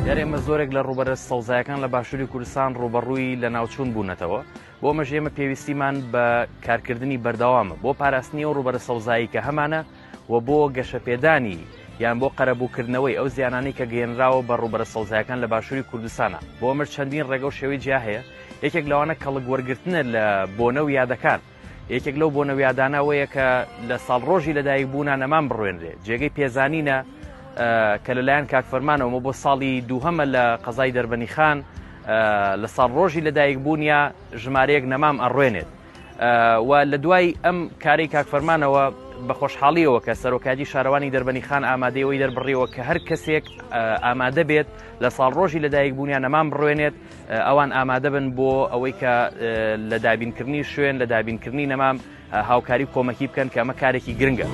دیارە ئێمە زۆرێک لە ڕووبەرە سەوزایەکان لە باشووری کوردستان ڕووبەڕووی لەناوچوون بوونەتەوە، بۆ ئەمەش ئێمە پێویستیمان بە کارکردنی بەردەوامە بۆ پاراستنی ئەو ڕووبەرە سەوزایی کە هەمانە و بۆ گەشەپێدانی یان بۆ قەرەبووکردنەوەی ئەو زیانانەی کە گەیەنراوە بە ڕووبەرە سەوزایەکان لە باشووری کوردستانە. بۆ ئەمەش چەندین ڕێگە و شێوەی جیا هەیە، یەکێک لەوانە کەڵک وەرگرتنە لە بۆنە و یادەکان. یەکێک لەو بۆنە و یادانە ئەوەیە کە لە ساڵڕۆژی لەدایکبوونا نەمام بڕوێنرێ. جێگەی پێزانینە کە لەلایەن کاک فەرمانەوە بۆ ساڵی دووهەمە لە قەزای دەربەنیخان لە ساڵڕۆژی لەدایکبوونیا ژمارەیەک نەمام ئەڕوێنێت. و لە دوای ئەم کارەی کاک فەرمانەوە بە خۆشحاڵیەوە کە سەرۆکایەتی شارەوانی دەربەنی خان ئامادەی ئەوەی دەربڕیەوە کە هەر کەسێک ئامادە بێت لە ساڵڕۆژی لەدایکبوونیان نەمام بڕوێنێت ئەوان ئامادە بن بۆ ئەوەی کە لە دابینکردنی شوێن لە دابینکردنی نەمام هاوکاری و کۆمەکی بکەن کە ئەمە کارێکی گرنگە.